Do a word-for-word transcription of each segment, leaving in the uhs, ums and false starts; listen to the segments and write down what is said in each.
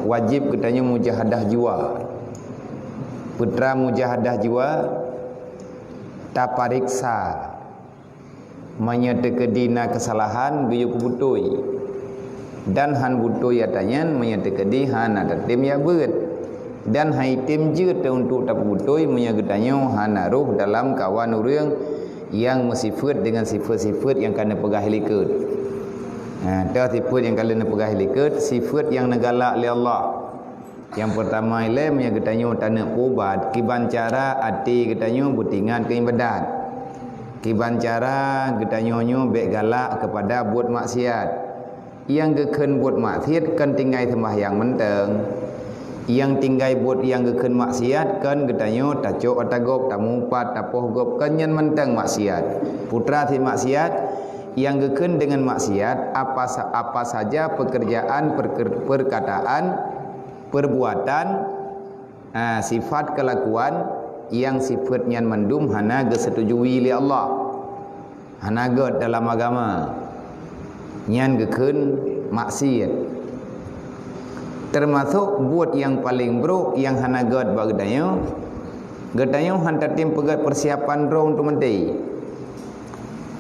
Wajéb geutanyoe mujahadah jiwa. Peue teuma mujahadah jiwa, tapareksa. Meunyoe teukeudi na keusalahan, geuyue peubeutôi. Dan hán beutôi atra nyan meunyoe teukeudi hana tatem jak beuet. Dan hana item jeuet untuk tapeubutôi meunyoe geutanyoe hana rhoh dalam kawan ureuëng nyang meusifeuet deungon sifeuet-sifeuet nyang ka neupeugah likot. Nah, toh sifeuet nyang ka lheueh neupeugah likot, sifeuet nyang neugalak lé Allah. Nyang peurtama ilée meunyoe geutanyoe taneuk peuubat, kiban cara até geutanyoe beutingat keu iébadat. Kiban cara geutanyoe nyoe bék galak keupada buet maksiat. Nyang geukheun buet maksiat kon tinggai seumbahyang mantong. Nyang tinggai buet nyang geukheun maksiat kon geutanyoe tacok ata gob, tamupat, tapoh gob, kon nyan mantong maksiat. Peue teuma sit maksiat, nyang geukheun deungon maksiat apa sa-, apa saja pekerjaan, perker-, perkataan, perbuatan, ah, sifat kelakuan nyang sifeuet nyan mandum hana geusetuju lé Allah. Hana gét dalam agama. Nyan geukheun maksiat. Teumasok buet nyang paleng brok nyang hana gét bak geutanyoe, geutanyoe hán tatem peugét peusiapan droe untuk maté.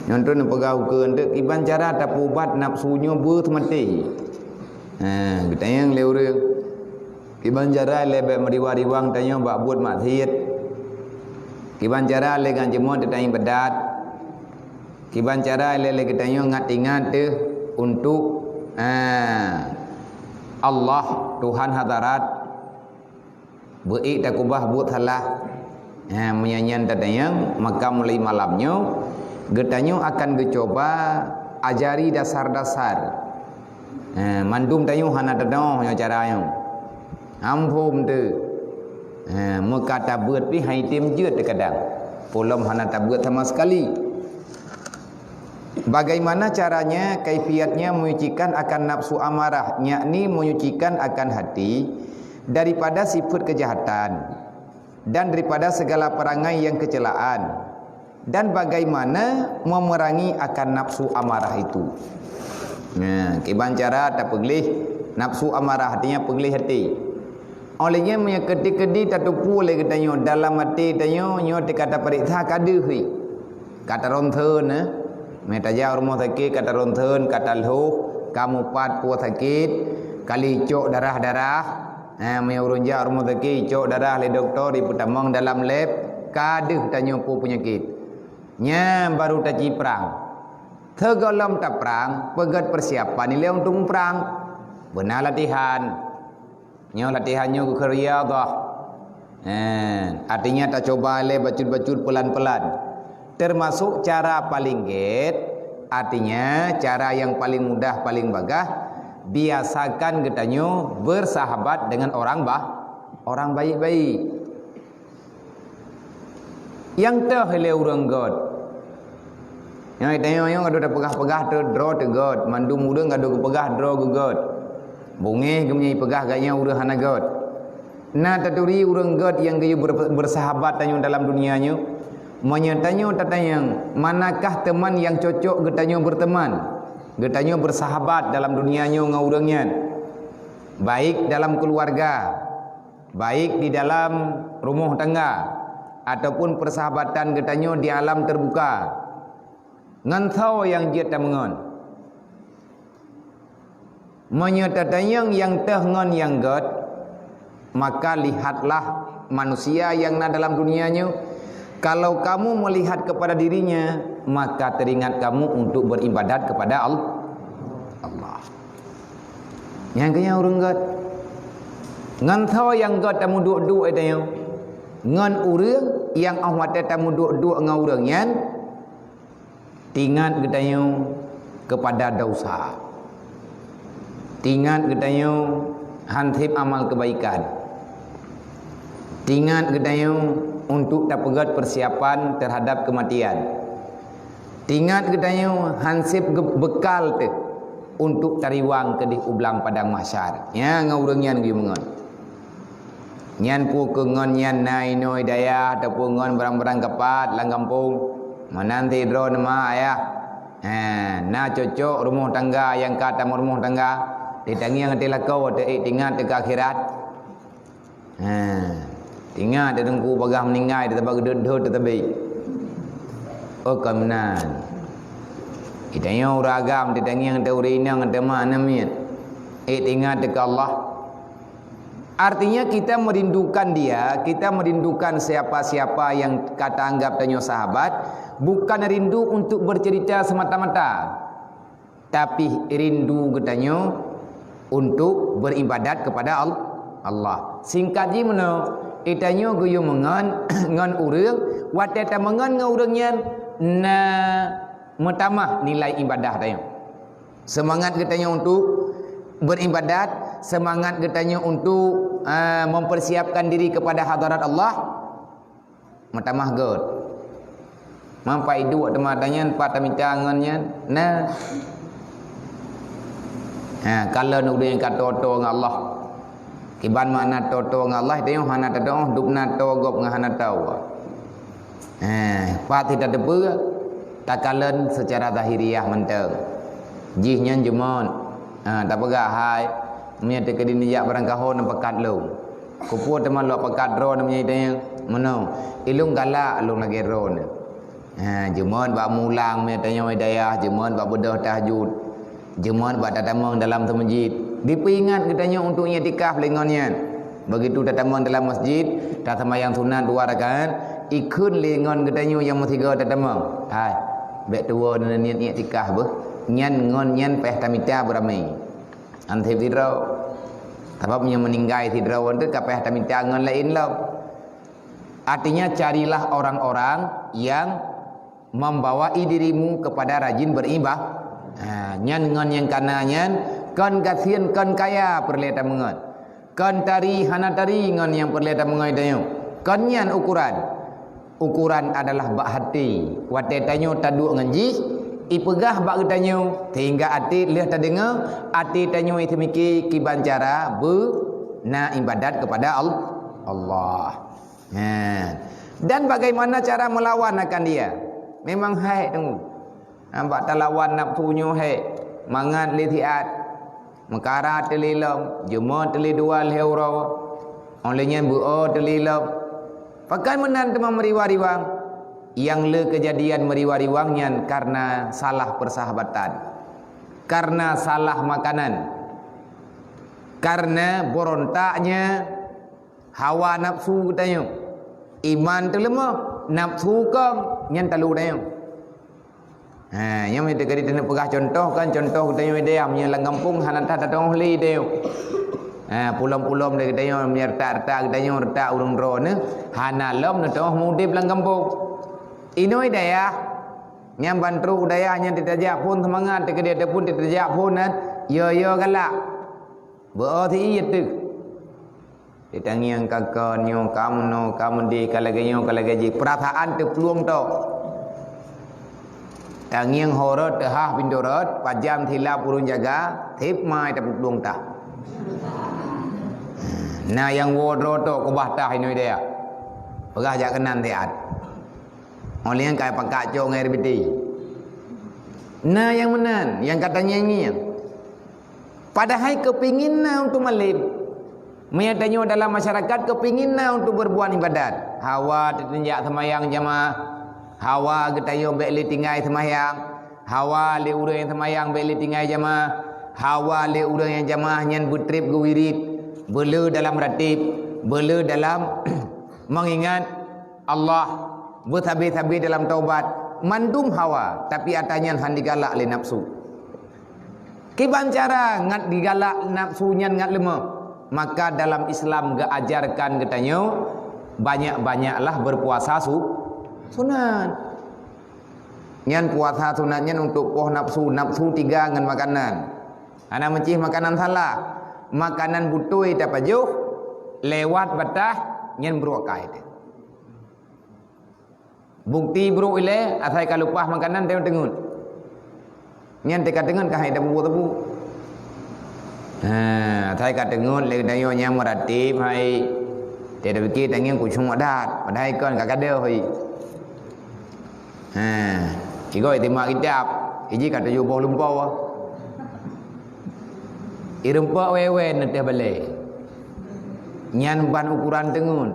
Nyoe teuk neupeugah ukeue teuk kiban cara tapeuubat nafsu nyoe beuet maté. Ha, geutanyoe lé ureuëng. Kiban cara lé bék meuriwang-riwang tanyoe bak buet maksiat. Kiban cara lé ngon jeumoe teutanyoe iébadat. Kiban cara lé, lé geutanyoe ngat-ingat teuh untuk, ah, Allah, Tuhan hadarat. Beuék takeubah buet salah. Ha, meunyoe nyan tatanyong, maka mulai malam nyoe geutanyoe akan geucoba ajari dasar-dasar. Ha, mandum tanyoe hana tanoh nyoe cara nyoe. Ampôn teuh. Ha, meuka tabeuet pih hana item jeuet teukadang. Peulom hana tabeuet sama sekali. Bagaimana caranya, kaifiatnya menyucikan akan nafsu amarah, yakni menyucikan akan hati daripada sifat kejahatan dan daripada segala perangai yang kecelaan, dan bagaimana memerangi akan nafsu amarah itu. Nah, kiban cara tapeugleh nafsu amarah, artinya peugleh até. Óh lheueh nyan meunyoe keudeh-keudeh tateupeue lé geutanyoe dalam até tanyoe, nyoe teuka tapareksa ka deuh, hei. Ka taronsen, eh. Meutajak rumoh sakét ka taronsen, ka talhoh, ka mupat peue sakét, ka lheueh icok darah-darah. Eh, meunyoe ureuëng jak rumoh sakét icok darah lé dokto, ipeutamong dalam lab, ka deuh tanyoe peue peunyakét. Nyan baru taciprang. Sigohlom taprang, peugét peusiapan ilée untuk muprang. Beuna latihan. Nyoe latihan nyoe geukheun riyadhah. Eh, artinya tacoba lé bacut-bacut peulan-peulan. Teumasok cara paleng gét, artinya cara nyang paleng mudah, paleng bagah, biasakan geutanyoe beursahabat deungon orang bah-, orang baik-baik. Nyang toh ilée ureuëng gét. Nyoe tanyoe nyoe ka droe tapeugah-peugah teuh droe teuh gét, mandum ureuëng ka droe geupeugah droe geugét. Beungéh geumeunyoe ipeugah gata nyoe ureuëng hana gét. Na taturi ureuëng gét nyang geuyue ber-, beursahabat tanyoe dalam dunia nyoe. Meunyoe tanyoe tatanyong, manakah teuman nyang cocok geutanyoe beurteuman, geutanyoe beursahabat dalam dunia nyoe ngon ureuëng nyan, baik dalam keuluwarga, baik di dalam rumoh tangga ataupun peusahabatan geutanyoe di alam teuruka. Ngon soe nyang jeuet tameungon? Meunyoe tatanyong nyang toh ngon nyang gét, maka lihatlah manusia nyang na dalam dunia nyoe. Kalau kamu melihat kepada dirinya, maka teringat kamu untuk beribadat kepada Al-, Allah. Nyang keu nyan ureuëng gét. Ngon soe nyang gét tameuduek-duek tanyoe? Ngon ureuëng nyang óh watée tameuduek-duek ngon ureuëng nyan, teuingat geutanyoe keupada desya. Teuingat geutanyoe hán seb amal keubaikan. Teuingat geutanyoe untuk tapeugét peusiapan teuhadab keumatian. Teuingat geutanyoe hán seb geu-, beukal teuh untuk tariwang keudeh u blang padang mahsyar. Nyan ngon ureuëng nyan geuyue meungon. Nyan peue keu ngon nyan na inoe dayah ataupun ngon barang-barang kapat lam gampông. Meunan sidroe neumak ayah. Ha, na cocok rumoh tangga nyang ka tameurumoh tangga. Teutangieng teuh lakoe teuh, eh, teuingat teuh keu akhirat. Ha, teuingat teuh teungku bagah meuninggai teuh sabab geudeuet-deuet teuh sabé. Oh, kon meunan. Geutanyoe ureueng agam teutangieng teuh ureueng inong teuh ma aneuk miet. Eh, teuingat teuh keu Allah. Artinya kita merindukan dia, kita merindukan siapa-siapa yang kita anggap tanyoe sahabat, bukan rindu untuk bercerita semata-mata. Tapi rindu geutanyoe untuk beribadat kepada Al-, Allah. Singkat jih meunoe, geutanyoe geuyue meungon ngon ureueng, watée tameungon ngon ureueng nyan na meutamah nilai ibadah tanyoe. Semangat geutanyoe untuk beribadat, semangat geutanyoe untuk, ah, mempersiapkan diri kepada hadarat Allah. Meutamah göt. Meupat iduek teuma tanyan, pat tamita ngon nyan. Nah. Ha, kalon ureueng nyang ka toe-toe ngon Allah. Kiban makna toe-toe ngon Allah, tanyoe hana tatu'oh, dubna toe gob ngon hana tahu. Ha, pat tateupeu, takalon secara zahiriah mantong. Jih nyan jeumon. Ha, tapeugah, "Hai, meunyoe teukeudi neujak barangkaho neupakat lôn." Keupeue teuma lôn pakat droeneuh meunyoe tanyoe meunoe? Ilôn galak lôn lagée droeneuh. Ha, jeumon bak mulang meunyoe tanyoe dayah, jeumon bak beudôh tahajud, jeumon bak tatamong dalam seumeujid. Dipeuingat geutanyoe untuk iktikaf lé ngon nyan. Begitu tatamong dalam masjid, taseumayang sunat dua rakaat, ikheun lé ngon geutanyoe nyang meusigoe tatamong. Hai, bék tuwoe neuneuk niet iktikaf beuh. Nyan ngon nyan paih tamita beuramé. Hana seb sidroe. Sabab meunyoe meuninggai sidroe, wan teuk ka paih tamita ngon laén lom. Artinya, carilah orang-orang yang membawai dirimu kepada rajin beriba-, ha, nyan ngon nyang kana nyan, kon gasien, kon kaya peureulée tameungon. Kon tari, hana tari ngon nyang peureulée tameungon tanyoe. Kon nyan ukuran. Ukuran adalah bak hati. Watée tanyoe taduek ngon jih, ipeugah bak geutanyoe, sehingga até lheueh tadeungoe, até tanyoe iseumiké kiban cara beu na ibadat kepada Al-, Allah. Ha. Dan bagaimana cara melawan akan dia? Memang hai teungku. Nampak talawan nafsu nyoe hai, mangat lé siat. Meukara teulilom, jeumot teulidua lhée uroe, óh lheueh nyan beu-o teulilom. Pakon meunan teuma meuriwang-riwang? Nyang le keujadian meuriwang-riwang nyan kareuna salah peusahabatan, kareuna salah makanan, kareuna beurontaknya hawa nafsu geutanyoe. Iman teuleumoh, nafsu kong, nyan talu tanyoe. Ha, nyoe meunyoe teuka teuneuk peugah cuntoh kan, cuntoh geutanyoe dayah, meunyoe lam gampông hana that tateuoh lé tanyoe. Ha, pulom-pulom lé geutanyoe, meunyoe retak-retak geutanyoe, retak ureuëng droeneuh, hana lom neuteuoh mudeb lam gampông. Inoe dayah, nyang ban trok u dayah nyan teutajak phon seumangat, teukeudeh teupun teutajak phon nyan, yo-yo galak. Beu-o si ié teuh. Teutangieng ka kon nyoe, ka meunoe, ka meudeh, ka lagée nyoe, ka lagée jih. Peurasaan teuplueng tok. Tangieng ho rot, teuhah pintoe rot, pajan silap ureuëng jaga, seb mai tapeuplueng tah. Na nyang woe droe tok keubah tah inoe dayah. Peugah jak keunan siat. Óh lheueh nyan ka pakat cok ngon air beutih. Na nyang meunan, nyang ka tangieng-ngieng. Padahai keupingin na untuk malem. Meunyoe tanyoe dalam masyarakat keupingin na untuk berbuat ibadat. Hawa teutinjak seumayang jamaah. Hawa geutanyoe bék lé tinggai seumayang. Hawa lé ureuëng nyang seumayang bék lé tinggai jamaah. Hawa lé ureuëng nyang jamaah nyan beutreb geuwirit. Beule dalam ratib. Beule dalam mengingat Allah, beusabe-sabe dalam taubat, mandum hawa, tapi ata nyan han digalak lé nafsu. Kiban cara ngat digalak nafsu nyan ngat leumoh, maka dalam Islam geuajarkan geutanyoe banyak-banyaklah berpuasa su-, sunat. Nyan puasa sunat nyan untuk poh nafsu, nafsu tiga ngon makanan. Hana meucih makanan salah. Makanan beutôi tapajoh, lewat batas, nyan brok akai teuh. Bukti brok ilée, asai ka leupah makanan, teungeut-teungeut. Nyan teuka teungeut ka hai tapubuet-tapubuet. Ha, asai ka teungeut lé geutanyoe nyang meuratéb hai. Teuka pike tangieng kucong adat, padahai kon ka gadôh hai. Ha, kigoe timak kitab, iji ka tujoh boh lumpoe. Ireumpok wewe neuteh balée. Nyan ban ukuran teungeut.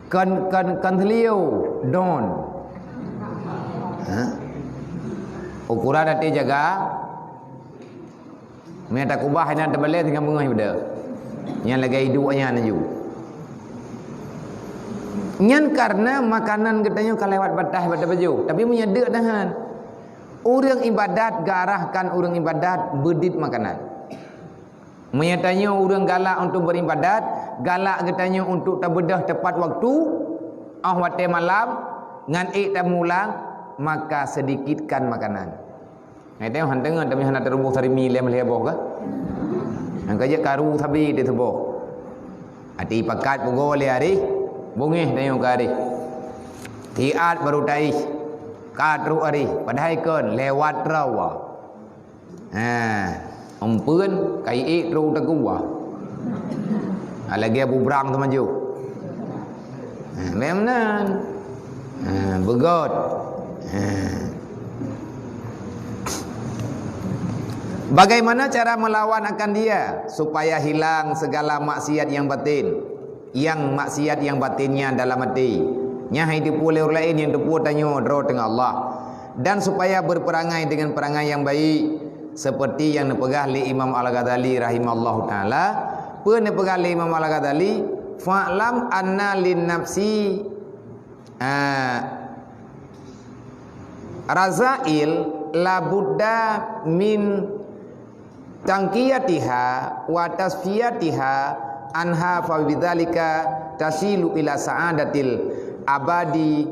Kon, kon, kon seliu, don. Ha? Ukuran até jaga. Meutakubah nyan teubalée singoh beungoh ibadah. Nyan lagée iduek nyan laju. Nyan karena makanan geutanyoe ka lewat batas bak tapajoh. Tapi meunyoe deuk tahan. Ureuëng ibadat geuarahkan ureuëng ibadat beudit makanan. Meunyoe tanyoe ureuëng galak untuk beribadat, galak geutanyoe untuk tabeudôh tepat waktu, óh watée malam, ngan ék tamulang, maka sedikitkan makanan. Hai teuh han teungoh, tapi hana teuruboh sarimi lé lhée boh ka? Nyang ka jeuet karu sabe teuh teuboh. Até pakat pugoe lé arih, beungéh tanyoe ka arih. Tiat baru taih, ka trok arih, padahai kon lewat rawa. Ha, empeuen kai ék trok u takue. Ha, lagée bubrang teumajoh. Ha, memang nan. Ha, beugöt. Ha. Bagaimana cara melawan akan dia supaya hilang segala maksiat yang batin? Nyang maksiat nyang batin nyan dalam até. Nyan hai teupeue lé ureuëng laén nyang teupeue tanyoe droe teungoh Allah. Dan supaya berperangai dengan perangai yang baik, seperti yang neupeugah lé Imam Al-Ghazali rahimahullahu taala. Peue neupeugah lé Imam Al-Ghazali, "Fa'lam anna lin nafsi, ah, razail labudda min tangkiyatiha wa tasfiyatiha anha, fa bidzalika tasilu ila sa'adatil abadi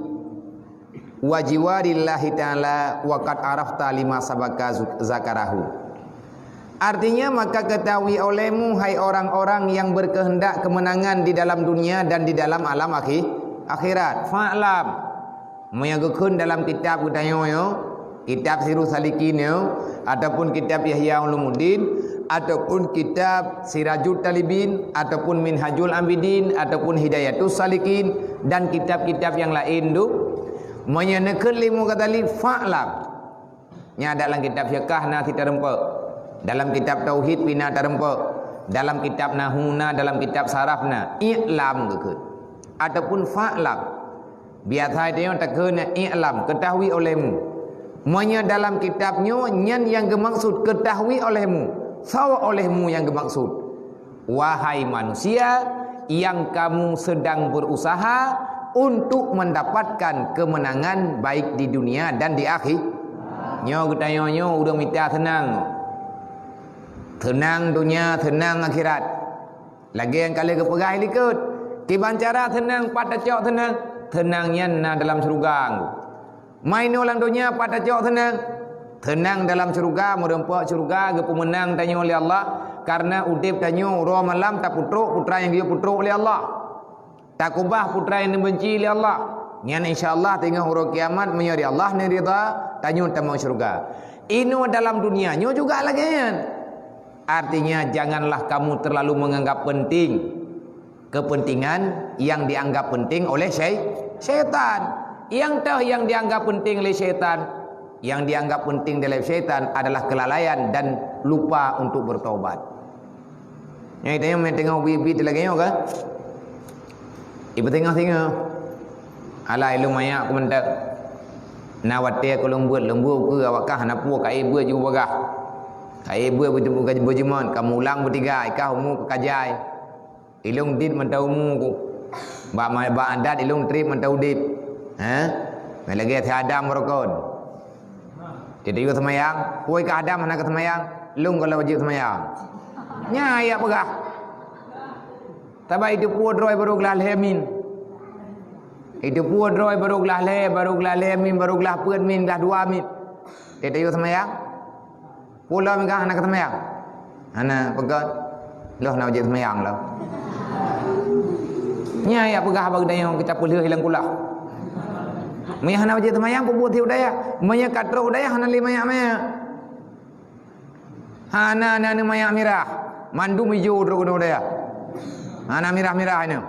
wa jiwarillahi ta'ala wa qad arafta lima sabaka zu-, zakarahu." Artinya, maka ketahui olehmu, hai orang-orang yang berkehendak kemenangan di dalam dunia dan di dalam alam akhi-, akhirat. Fa'lam. Meunyoe geukheun dalam kitab geutanyoe nyoe, kitab Sirus Salikin nyoe, ataupun kitab Ihya Ulumuddin, ataupun kitab Sirajut Talibin, ataupun Minhajul Abidin, ataupun Hidayatus Salikin, dan kitab-kitab nyang laén tu, meunyoe neukheun lé Imam Ghazali, fa'lam. Nyan adak lam kitab fiqah na cit tarumpok. Dalam kitab tauhid pih na tarumpok. Dalam kitab nahwu na, dalam kitab saraf na. I'lam geukheun. Ataupun fa'lam. Biasa tanyoe takheun i'lam, ketahui olehmu. Meunyoe dalam kitab nyoe, nyan nyang geumaksud ketahui olehmu. Soe olehmu nyang geumaksud? Wahai manusia yang kamu sedang berusaha untuk mendapatkan kemenangan baik di dunia dan di akhi-, nyoe geutanyoe nyoe ureuëng mita seunang. Seunang dunia, seunang akhirat. Lagée nyang ka lheueh geupeugah likot, kiban cara seunang, pat tacok seunang? Seunang nyan na dalam syeuruga. Mainoe lam donya pat tacok seunang? Seunang dalam syeuruga, meurumpok syeuruga geupeumeunang tanyoe lé Allah, kareuna udeb tanyoe uroe malam tapeutrok peue nyang geupeutrok lé Allah. Takubah peue nyang neubenci lé Allah. Nyan insya Allah teungoh uroe kiamat meunyoe di Allah neuridha, tanyoe tamong syeuruga. Inoe dalam dunia nyoe juga lagée nyan. Artinya janganlah kamu terlalu menganggap penting kepentingan yang dianggap penting oleh syai-, syaitan. Nyang toh nyang dianggap penting lé syaitan, nyang dianggap penting oleh syaitan adalah kelalaian dan lupa untuk bertobat. Nyang itu nyang teungoh ubit-ubit lagée nyoe kan? Ipeutengah-tengah. Alah ilung manyak ku mantap. Na watée ku leumbot, leumbot ke awak kah na pue kai beuet ju bagah. Kai beuet beujeumon, kamu ulang beutiga, ikah umu ku kajai. Ilung dit mantau umu ku. Bak ma-, bak adat ilung treb mantau udeb. Ha? Lagée si Adam rokon. Teuh yue seumayang, pue kah Adam hana ka seumayang, lung kalau wajib seumayang. Nya ayat peugah. Taba itu pue droe baru glah lhée min. Itu pue droe baru glah lhée, baru glah lhée min, baru glah peuet min, glah dua min. Teuh yue seumayang. Pulo meugang hana ka seumayang. Hana peugah, loh na wajib seumayang loh. Nya ya peugah bak geutanyoe kita peulheueh hilang kulah. Meunyo hana wajib seumayang, peubuet udaya. Meunyo ka trok udaya hana lé manyak-manyak. Hana, hana, hana manyak mirah. Mandum ijo trok udaya. Hana mirah-mirah inoe.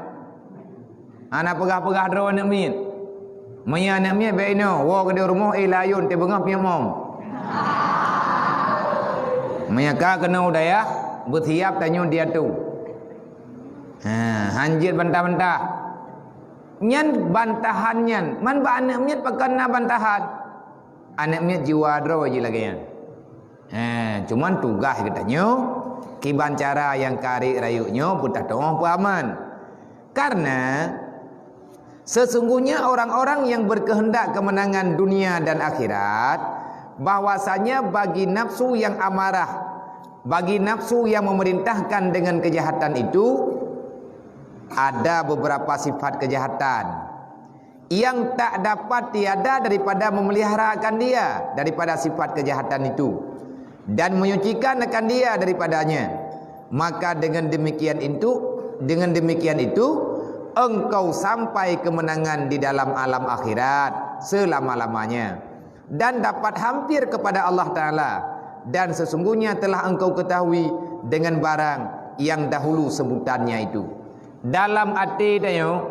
Hana peugah-peugah droe aneuk miet. Meunyo aneuk miet bèk inoe, woe keudéh rumoh, eh, layôn, teubeungoh piep mom. Meunyo ka keunoe u dayah, beusiap tanyoe diatu. Ha, hanjeuet bantah-bantah. Nyan bantahan nyan, man bak aneuk miet pakon na bantahan. Aneuk miet jiwa droe jih lagée nyan. Ha, cuman tugaih geutanyoe, kiban cara nyang ka rayeuk-rayeuk nyoe beutatoh peuaman. Karena sesungguhnya orang-orang yang berkehendak kemenangan dunia dan akhirat, bahwasanya bagi nafsu yang amarah, bagi nafsu yang memerintahkan dengan kejahatan itu, ada beberapa sifat kejahatan yang tak dapat tiada daripada memelihara akan dia daripada sifat kejahatan itu dan menyucikan akan dia daripadanya. Maka dengan demikian itu, dengan demikian itu, engkau sampai kemenangan di dalam alam akhirat selama-lamanya dan dapat hampir kepada Allah Ta'ala, dan sesungguhnya telah engkau ketahui dengan barang yang dahulu sebutannya itu. Dalam até tanyoe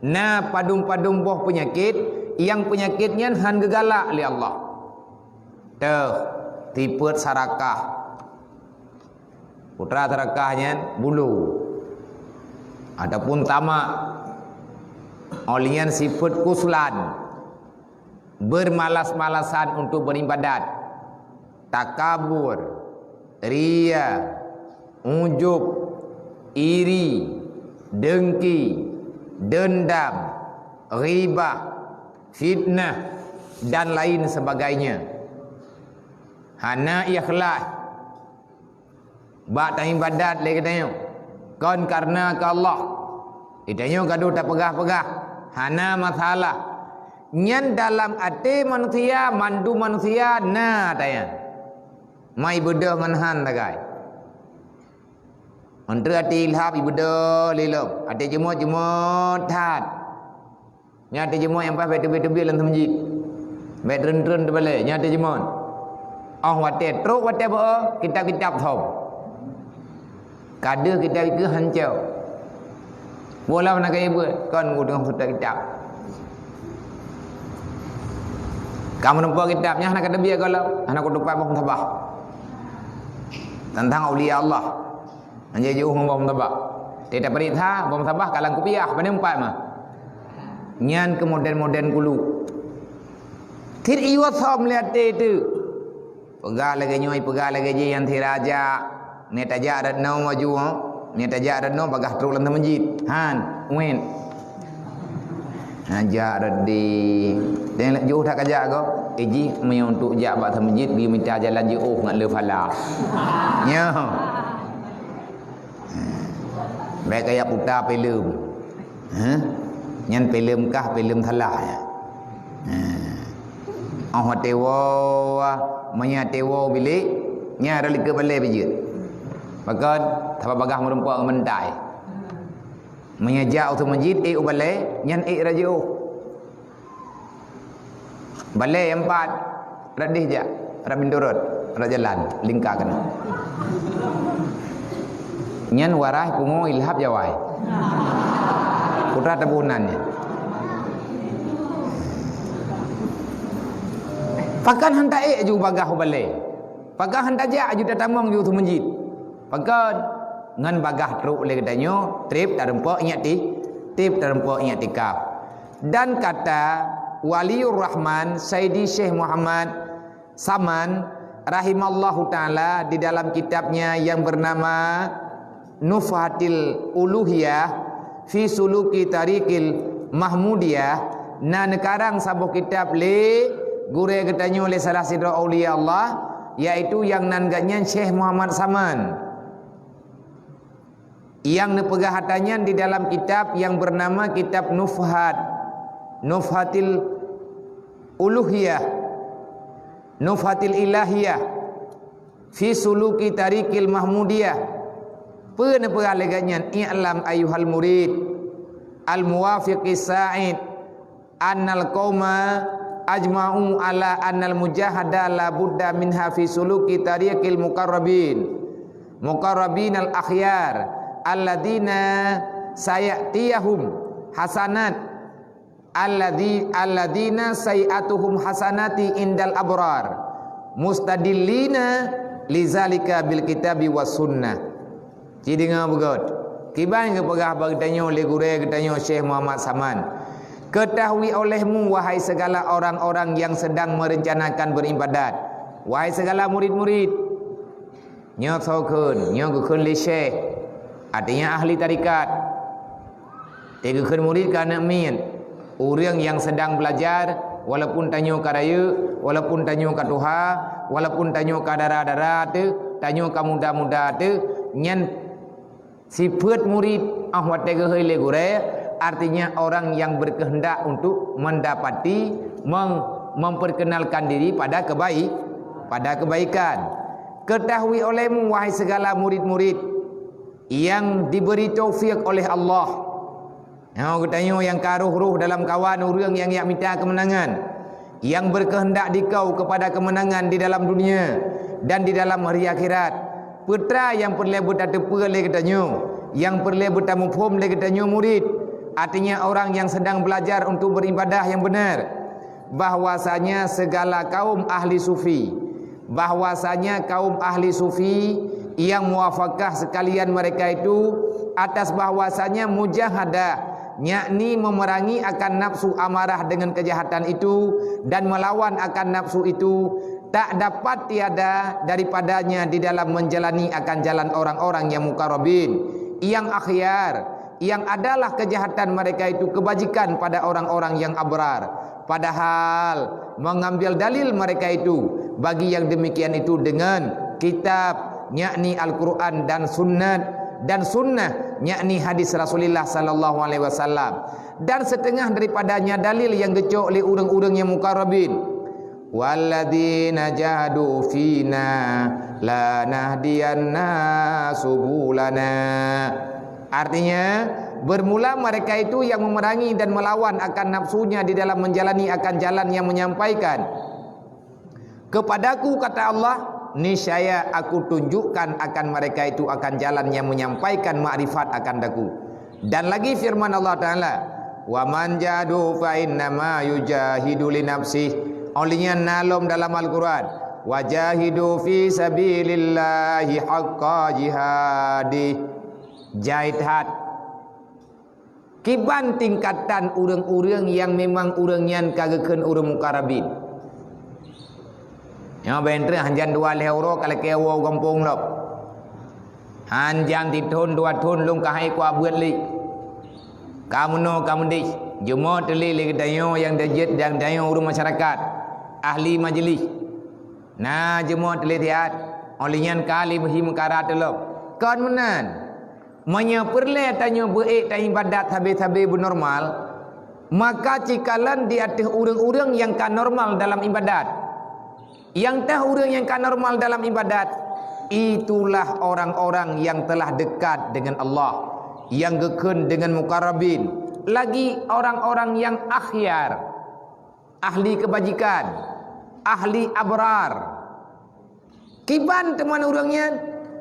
na padum-padum boh peunyakét, nyang peunyakét nyan han geugalak lé Allah. Teuh, tipeuet sarakah. Putra sarakah nyan bulu. Ataupun tamak. Óh lheueh nyan sifeuet kuslan. Bermalas-malasan untuk beribadat. Takabur, ria, ujub, iri, dengki, dendam, ghibah, fitnah, dan lain sebagainya. Hana ikhlas bak taibadat lé geutanyoe, kon kareuna keu Allah. Geutanyoe gadoh tapeugah-peugah, hana masalah. Nyan dalam até manusia, mandum manusia na ata nyan. Ma ibeudôh ngon han sagai. Meuntreuk até ilhab ibeudôh lé lom, até jeumot-jeumot that. Nyan até jeumot nyang paih bèk teubiet-teubiet lam meuseujid. Bèk treun-treun teubalek, nyan até jeumot. Óh watèe trok watèe beu kitab-kitab thom. Ka deuh kitab ikeue hancô. Boh lom hana kayée beuet, kon ku teungoh seutôt kitab. Ka meurumpok kitab nyan hana ka teubiet gohlom, hana kutupat boh musabah. Teuntang aulia Allah. Hana jiôh ngon boh musabah. Teuta peuriksa, boh musabah ka lam kupiah, pane umpat mah. Nyan keu modern-modern kulu. Cit iyue thom lé até teuh. Peugah lagèe nyoe, peugah lagèe jih nyang sira jak. Nyoe tajak rot noe laju, nyoe tajak rot noe bagah trok lam meuseujid. Han, wet. Ha, jak rot di. Dan jiôh that kajak gob. Eh, jih meunyoe untuk jak bak meuseujid, geumita jalan jiôh ngat le phala. Nyoe. Bèk kaya puta filem. Hah? Nyan filem kah, filem salah nyan. Ha. Óh watèe woe, meunyo watèe woe bilék, nyan rot likot balèe beujeuet. Pakon, sabab bagah meurumpok ngon bantai. Meunyo jak u meuseujid, ék u balèe, nyan ék rot jiôh. Balèe nyang pat, rot deh jak, rot pintoe rot, rot jalan, lingka keunoe. Nyan waréh pungo ilhab jawai. Putra teubunan nyan. Pakon han taék ju bagah u balèe. Pakon han tajak ju tatamong ju u meuseujid. Pakon ngon bagah trok lé geutanyoe, trép tarumpok ingat ti, trép tarumpok ingat tikaf. Dan kata Waliur Rahman Saidi Syekh Muhammad Saman rahimallahu taala di dalam kitabnya yang bernama Nufhatil Uluhiyah fi Suluki Tariqil Mahmudiyah, na neukarang saboh kitab lé gurèe geutanyoe, lé salah sidroe aulia Allah, yaitu nyang nan geuhnyan Syekh Muhammad Saman. Nyang neupeugah ata nyan di dalam kitab nyang beunama Kitab Nufhat, Nufhatil Uluhiyah, Nufhatil Ilahiyah, fi Suluki Tariqil Mahmudiyah. Peue neupeugah lé geuhnyan? "I'lam ayyuhal murid, al-muwafiqis sa'id, annal qauma ajma'u ala annal mujahada la budda minha fi suluki tariqil muqarrabin, muqarrabinal akhyar, alladzina sayatiyahum hasanat, alladzi, alladzina sayi'atuhum hasanati indal abrar, mustadillina Lizalika bil kitabi was sunnah. Ci deungoe beugöt. Kiban geupeugah bak geutanyoe lé gurée geutanyoe Syekh Muhammad Saman. Ketahui olehmu, wahai segala orang-orang yang sedang merencanakan beribadat. Wahai segala murid-murid. Nyoe soe kheun, nyoe geukheun lé syekh, artinya ahli tarekat. Teugeukeuen murid keu aneuk miet, ureuëng nyang sedang belajar, walaupun tanyoe ka rayeuk, walaupun tanyoe ka tuha, walaupun tanyoe ka dara-dara teuh, tanyoe ka muda-muda teuh, nyan sifeuet murid, ah watée geuhôi lé gurée, artinya orang yang berkehendak untuk mendapati, mem-, memperkenalkan diri pada kebaik-, pada kebaikan. Ketahui olehmu, wahai segala murid-murid, yang diberi taufik oleh Allah. Nyoe geutanyoe nyang ka roh-roh dalam kawan ureuëng nyang jak mita keumeunangan, yang berkehendak dikau kepada kemenangan di dalam dunia dan di dalam hari akhirat. Peue nyang peureulée beutateupeue lé geutanyoe, nyang peureulée beutamuphom lé geutanyoe murid, artinya orang yang sedang belajar untuk beribadah yang benar. Bahwasanya segala kaum ahli sufi, bahwasanya kaum ahli sufi yang muwafaqah sekalian mereka itu atas bahwasanya mujahadah, yakni memerangi akan nafsu amarah dengan kejahatan itu dan melawan akan nafsu itu, tak dapat tiada daripadanya di dalam menjalani akan jalan orang-orang yang mukarrabin, yang akhyar, yang adalah kejahatan mereka itu kebajikan pada orang-orang yang abrar. Padahal mengambil dalil mereka itu bagi yang demikian itu dengan kitab, yakni Al-Quran dan sunnat, dan sunnah, yakni hadis Rasulullah sallallahu alaihi wasallam. Dan setengah daripadanya dalil yang geucok lé ureuëng-ureuëng yang mukarrabin. Walladzina jahadu fina lanahdiyanna subulana. Artinya, bermula mereka itu yang memerangi dan melawan akan nafsunya di dalam menjalani akan jalan yang menyampaikan kepadaku, kata Allah, niscaya Aku tunjukkan akan mereka itu akan jalan yang menyampaikan makrifat akan Aku. Dan lagi firman Allah Taala, "Wa man jahadu fa innama yujahidu li nafsih." Oleh nyan na lom dalam Al-Quran, "Wa jahidu fi sabilillahi haqqa jihadih." Jai that. Kiban tingkatan ureuëng-ureuëng nyang memang ureuëng nyan ka geukheun ureuëng mukarrabin. Nyoe bèk treuk hanjan dua lhèe uroe ka lakèe woe u gampông lom. Hanjan sithon dua thon lôn ka hai kuabeuet lé. Ka meunoe ka meudeh, jeumoe teuléh lé geutanyoe nyang deuh jeuet dan geutanyoe ureuëng masyarakat, ahli majlis. Na jeumoe teuléh siat, óh lheueh nyan ka lé beuhi meukara teulom. Kon meunan, meunyoe peureulèe tanyoe beuék taibadat sabé-sabé beunormal, maka cikalon di ateueh ureuëng-ureuëng nyang ka normal dalam ibadat. Nyang teuh ureuëng nyang ka normal dalam ibadat, itulah orang-orang yang telah dekat dengan Allah, yang geukheun dengan mukarrabin, lagi orang-orang yang akhyar, ahli kebajikan, ahli abrar. Kiban teuma ureuëng nyan?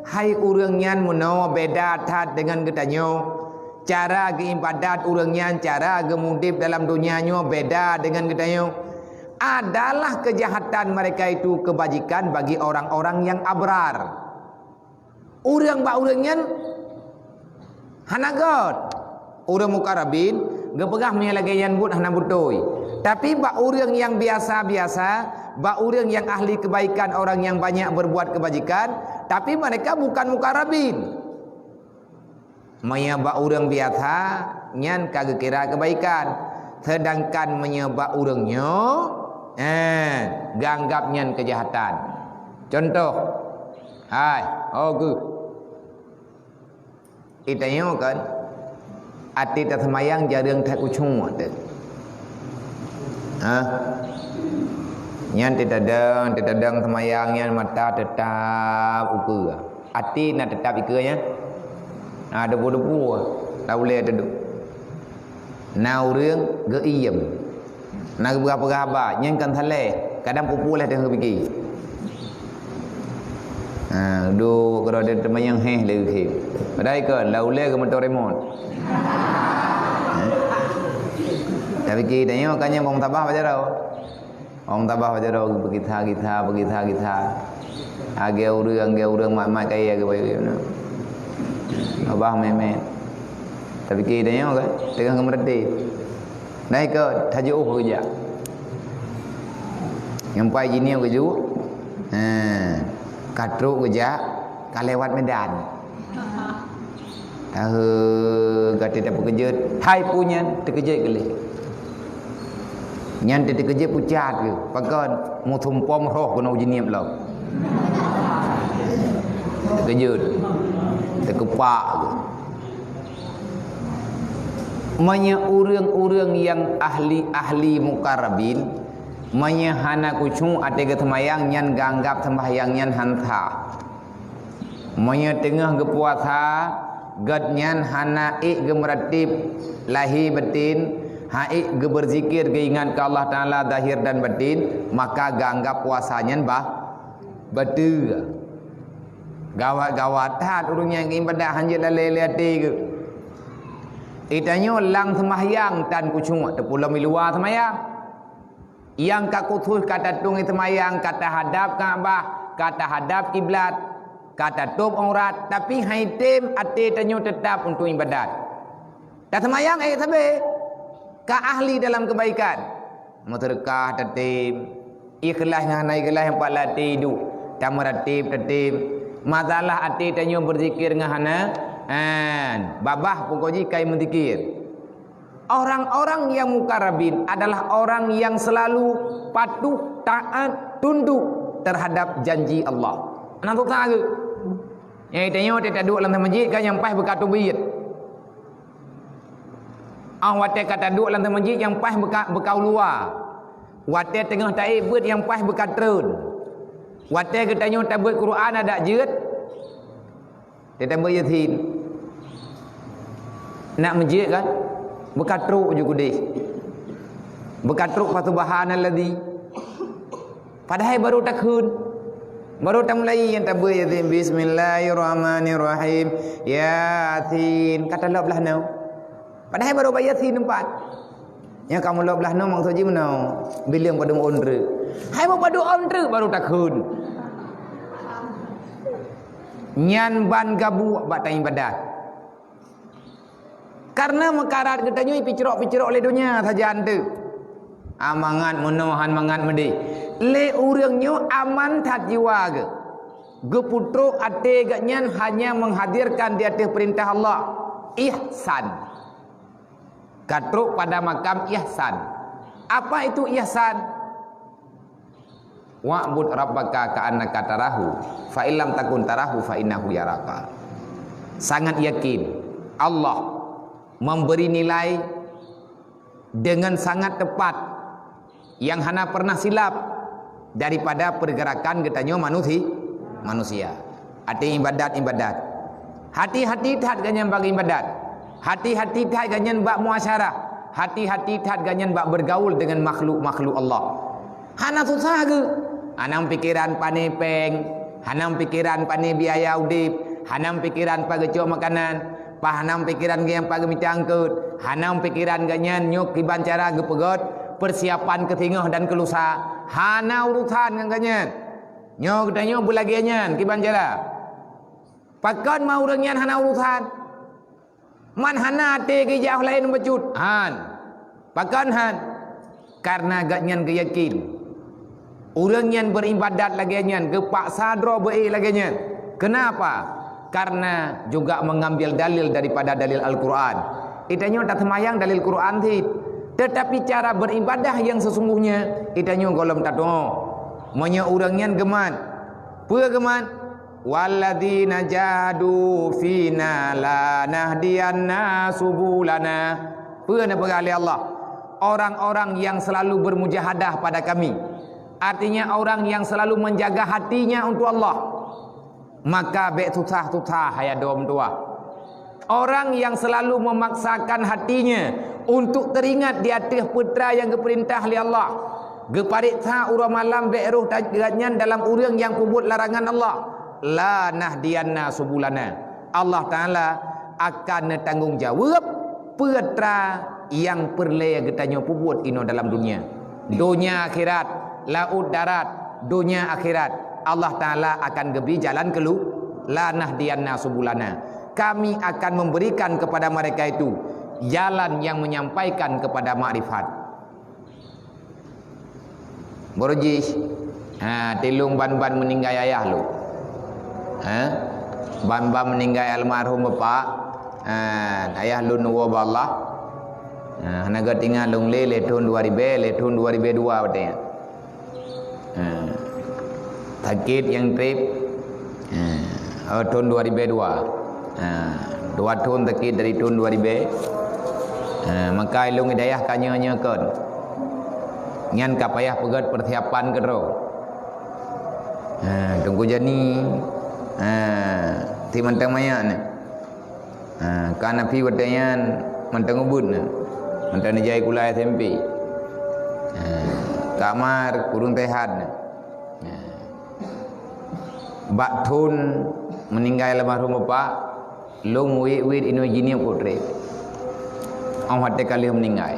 Hai ureuëng nyan meunoe beda that deungon geutanyoe. Cara geuibadat ureuëng nyan, cara geumudeb dalam donya nyoe beda deungon geutanyoe. Adalah kejahatan mereka itu kebajikan bagi orang-orang yang abrar. Ureuëng bak ureuëng nyan hana göt. Ureuëng mukarrabin geupeugah meunyoe lagèe nyan buet hana beutôi. Tapi bak ureuëng nyang biasa-biasa, bak ureuëng nyang ahli kebaikan, orang yang banyak berbuat kebajikan, tapi mereka bukan mukarrabin. Meunyoe bak ureuëng biasa, nyan ka geukira kebaikan. Sedangkan meunyoe bak ureuëng nyoe, eh, geuanggap nyan kejahatan. Contoh, hai, oh geuh. Geutanyoe kan, até taseumayang jareueng that kucung teuh. Ha? Nyan teutadong, teutadong seumayang nyan mata teutap ukeue. Até na teutap ukeue nyan. Na debu-debu, lam ulèe teuduek. Na ureuëng geuiem. Na geupeugah-peugah haba, nyan kan saleh, kadang peue-peue lé teuh geupike. Ha, duek keudroe teuh teumanyong héh lé geuhem. Padahai kon, lam ulèe geumeutong remote. Ha? Tapike tanyoe kan nyan bang tabah bak jaroe. Bang tabah bak jaroe geupeugisha-gisha, peugisha-gisha. Agée ureuëng, agée ureuëng mat-mat kayée agée bayeue nyoe. Babah mé-mé. Tapi keu tanyoe kan, teungoh geumeureuti. Nah, ikot tajoh keujak. Nyang pai jinoe keujak. Ha, ka trok keujak, ka lewat Medan. Tahe gata tapeukeujot, hai peue nyan teukeujot keu lé. Nyan teukeujot pucat keu, pakon musumpom roh keunoe jiniep lom. Teukeujot, teukepak keu. Meunyoe ureuëng-ureuëng nyang ahli-ahli mukarrabin, meunyoe hana khusyuk até geuseumayang, nyan geuanggab seumbahyang nyan han sah. Meunyoe teungoh geupuasa, gobnyan hana ék geumeuratéb lahé batin, han ék geubeuzikir geuingat keu Allah Taala zahir dan batin, maka geuanggab puasa nyan bah bateue. Gawat-gawat that ureuëng nyang iébadat hanjeuet lalée lé até geuh. Geutanyoe lam seumahyang tan khusyuk, teupeu lom i luwa seumayang. Nyang ka khusos ka tatueng seumayang, ka tahadab Ka'bah, ka tahadab kiblat, ka tatôb aurat, tapi hai tem até tanyoe teutab untuk iébadat. Taseumayang ék sabe, ka ahli dalam keubaikan. Meuseudeukah tatem, ikhlaih ngon hana ikhlaih pat lam até duek, tameuratéb tatem. Masalah até tanyoe beuzikir ngon hana, han, babah pokok jih ka meuzikir. Orang-orang yang mukarrabin adalah orang yang selalu patuh, taat, tunduk terhadap janji Allah. Hana susah geuh. Nyang tanyoe teutab duek lam masjid kan nyang paih beuka teubiet. Ah, watée ka taduek lam masjid nyang paih beuka, beuka u luwa. Watée teungoh taék beuet nyang paih beuka treun. Watée geutanyoe tabeuet Quran adak jeuet, Teutab beuet Yasin. Nak meujeuet kan? Beuka trok ju keudeh. Beuka trok fa subhanalladzi. Padahai baru takheun. Baru tamulai nyang tabeuet Yasin. Bismillahirrahmanirrahim. Yasin. Ka talop blaih noe. Padahai baru bak Yasin teumpat. Nyang ka mulop blaih noe maksud jih meunoe. Bileueng padum ôn treuk. Hai bak padum ôn treuk baru takheun. Nyan ban gabuek bak taibadat. Karena meukarat geutanyoe picrok-picrok lé donya sajan teuk. Ah, mangat meunoe han mangat meudeh. Lé ureuëng nyoe aman that jiwa geuh. Geupeutrok até geuhnyan hanya menghadirkan di ateueh peurintah Allah. Ihsan. Ka trok pada makam ihsan. Apa itu ihsan? Wa'bud rabbaka ka'annaka tarahu, fa illam takun tarahu fa innahu yaraka. Sangat yakin Allah memberi nilai dengan sangat tepat yang hana pernah silap daripada pergerakan geutanyoe manusi-, manusia. Até ibadat-ibadat. Hati-hati that geuhnyan bak ibadat. Hati-hati that geuhnyan bak muasyarah. Hati-hati that geuhnyan bak bergaul dengan makhluk-makhluk Allah. Hana susah geuh. Hanang pikiran pane péng, hanang pikiran pane biaya udeb, hanang pikiran pageucok makanan, Pahnang pikiran geuhnyan pageumita angkot, hanang pikiran geuhnyan nyoe kiban cara geupeugét persiapan keu singoh dan keu lusa, hana urusan ngon geuhnyan. Nyoe geutanyoe beulagée nyan kiban cara. Pakon ma ureuëng nyan hana urusan? Man hana até geujak laén bacut? Han. Pakon han? Karena geuhnyan geuyakin, ureuëng nyang beuribadat lagée nyan geupaksa droe beu-ék lagée nyan. Kenapa? Karena juga mengambil dalil daripada dalil Al-Quran. Geutanyoe taseumayang dalil Quran cit, tetapi cara beribadah yang sesungguhnya geutanyoe gohlom tatuoh. Meunyoe ureuëng nyan geumat, peue geumat? Walladzina jahadu fina lanahdiyanna subulana. Peue neupeugah lé Allah? Orang-orang yang selalu bermujahadah pada Kami. Artinya orang yang selalu menjaga hatinya untuk Allah. Maka bék susah-susah hai adoe meutuwah. Orang yang selalu memaksakan hatinya untuk teringat di ateueh peue nyang geupeurintah lé Allah, geupareksa uroe malam bék roh geuhnyan dalam ureuëng nyang peubuet larangan Allah, lanahdiyanna subulana. Allah Taala akan neutanggong jaweueb peue nyang peureulée geutanyoe peubuet inoe dalam dunia. Donya akhirat, laôt darat, donya akhirat. Allah Ta'ala akan geubri jalan keulu-, "Lanahdiyanna subulana." Kami akan memberikan kepada mereka itu jalan yang menyampaikan kepada makrifat. Baru jih, ha, tilung ban-ban meuninggai ayah lôn. Ha? Ban-ban meuninggai almarhum bapak, ha, ayah lôn neuwoe bak Allah. Ha, hana geutinggai lôn lé, lé thôn dua ribèe, lé thôn dua ribèe dua watèe nyan. Ha. Sakét nyang trép. Ha. Oh, thôn dua ribèe dua. Ha. Dua thôn sakét dari thôn dua ribèe. Ha. Maka ilôn hidayah ka nyoe-nyoe kon. Nyan ka payah peugöt persiapan keudroe. Ha. Teungku Jani. Ha. Si mantong manyak nyan. Ha, ka na pih watèe nyan mantong ubit na. Mantong neujai sikula S M P. Ha, Kak Mar kureueng sehat na. Ha. Bak thôn meuninggai almarhum bapak, lôn wét-wét inoe jiniep u trép. Óh watèe ka lheueh meuninggai.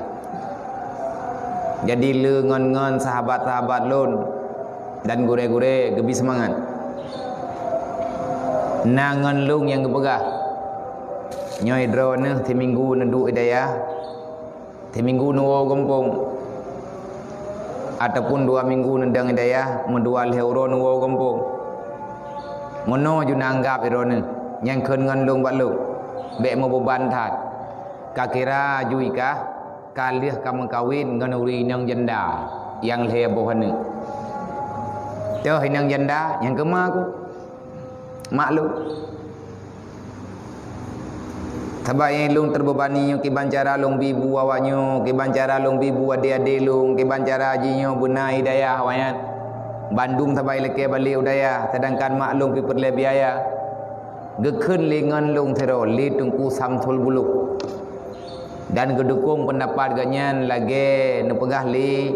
Jadi lé ngon-ngon sahabat-sahabat lôn dan gurèe-gurèe geubri seumangat. Na ngon lôn nyang geupeugah, "Nyoe droeneuh siminggu neuduek i dayah, siminggu neuwoe gampông, ataupun dua minggu neudong i dayah, meudua lhèe uroe neuwoe gampông." Meunoe ju neuanggab droeneuh nyang kheun ngon lôn bak lôn, bèk meubeuban that. Ka kira ju ikah ka lheueh ka meukawen ngon ureueng inong janda nyang lhèe boh aneuk. Toh inong janda nyang keumah ku? Mak lôn. Sabab nyang lôn teubebani nyoe kiban cara lôn bi bu awak nyoe, kiban cara lôn bi bu adé-adé lôn, kiban cara jih nyoe beuna i dayah awak nyan. Bandum sabab ilakèe balek u dayah, seudangkan mak lôn pih peureulèe biaya. Geukheun lé ngon lôn sidroe lé Teungku Samsul Buluh. Dan geudukong peundapat geuh nyan lagèe neupeugah lé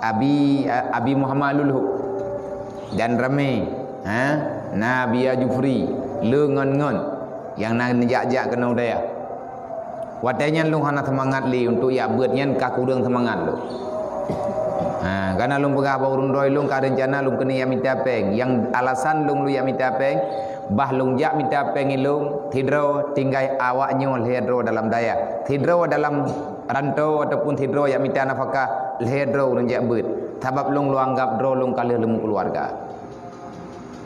Abi, Abi Muhammad Lulhub. Dan ramè, ha, na Buya Jufri, lé ngon-ngon nyang na neujak-jak keunoe u dayah. Watèe nyan lôn hana seumangat lé untuk jak beuet nyan ka kureueng seumangat lôn. Ha, ka na lôn peugah bak ureueng droe lôn ka reuncana lôn keuneuk jak mita pèng. Nyang alasan lôn, lôn jak mita pèng, bah lôn jak mita pèng ilôn, sidroe tinggai awak nyoe lhèe droe dalam dayah. Sidroe dalam rantô ataupun sidroe jak mita nafakah, lhèe droe ureueng jak beuet. Sabab lôn, lôn anggab droe lôn ka lheueh lôn meukeuluwarga.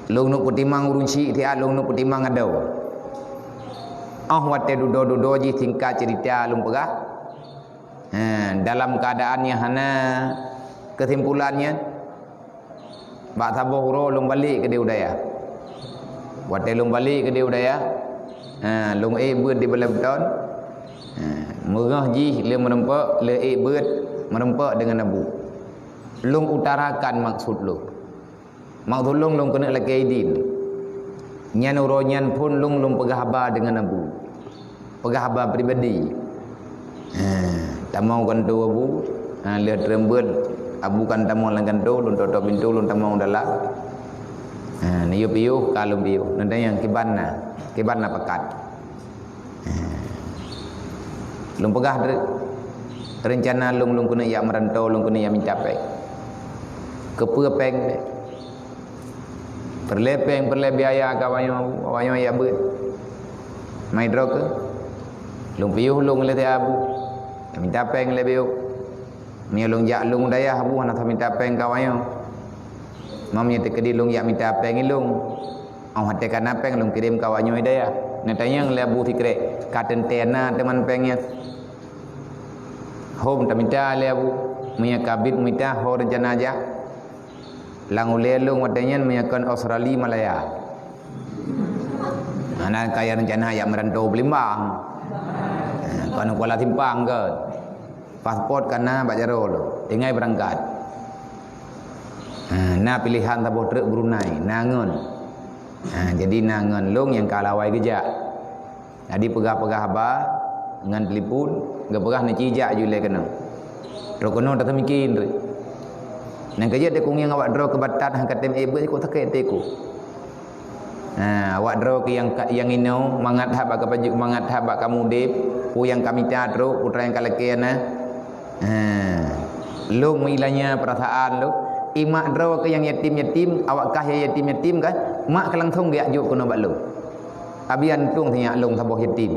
Lôn neuk peutimang ureueng chik, siat lôn neuk peutimang adoe. Óh watèe dudoe-dudoe jih, singkat ceurita lôn peugah, ha, dalam keuadaan nyang hana keusimpulan nyan, bak saboh uroe lôn balek keudéh u dayah. Watèe lôn balek keudéh u dayah, ha, lôn ék beuet di Balai Beutôn. Ha, meungoh jih lé meureumpok, lé ék beuet meureumpok deungon Abu. Lôn utarakan maksud lôn. Maksud lôn, lôn keuneuk lakèe idin. Nyan uroe nyan phôn lôn, lôn peugah haba deungon Abu. Peugah haba pribadi. Ha, tamong kantô Abu. Ha, lheueh treun beuet, Abu kan tamong lam kantô, lôn tôp-tôp pintoe, lôn tamong dalam. Ha, neuyue piôh, ka lôn piôh. Neutanyong kiban na, kiban na pakat. Lôn peugah re-, reuncana lôn, lôn keuneuk jak meurantô, lôn keuneuk jak mita pèng. Keupeue pèng? Peureulèe pèng, peureulèe biaya keu awak nyoe, awak nyoe jak beuet. Mai droe keuh. Lôn piôh lôn lé Abu. Mita pèng lé biôh. Meunyoe lôn jak lôn u dayah Abu, hana mita pèng keu awak nyoe. Meunyoe teukeudi lôn jak mita pèng ilôn. Óh watèe ka na pèng lôn kirém keu awak nyoe i dayah. Neutanyong lé Abu Sikrek, ka teuntèe na teuma pèng nyan? Hom tamita lé Abu, meunyoe ka bit mita ho reuncana jak. Lam ulèe lôn watèe nyan meunyoe kon Australia, Malaya. Hana kaya reuncana jak meurantô Palembang. Ha, kon Kuala Simpang kon. Paspot ka na bak jaroe lôn, tinggai beurangkat. Ha, na piléhan saboh treuk Brunei, na ngon. Ha, jadi na ngon lôn nyang ka lawai geujak. Jadi peugah-peugah haba ngon telepon, geupeugah neuci jak ju lé keunoe. Trok keunoe tateumiki treuk. Nyang keujeuet teuku ngieng awak droe keu batat han katém ék beuet, kok sakét teuk. Ha, awak droe keu nyang ka, nyang inoe mangat that bak kapajoh, mangat that bak kamoe udép, peue nyang kamita trok, peue nyang kalakèe na. Ha, lôn meuilanya peurasaan lôn. I mak droe keuh nyang yatim-yatim, awak kah nyang yatim-yatim kan, mak keuh langsong geujak jok keunoe bak lôn. Abi, antung sinyak lôn saboh yatim.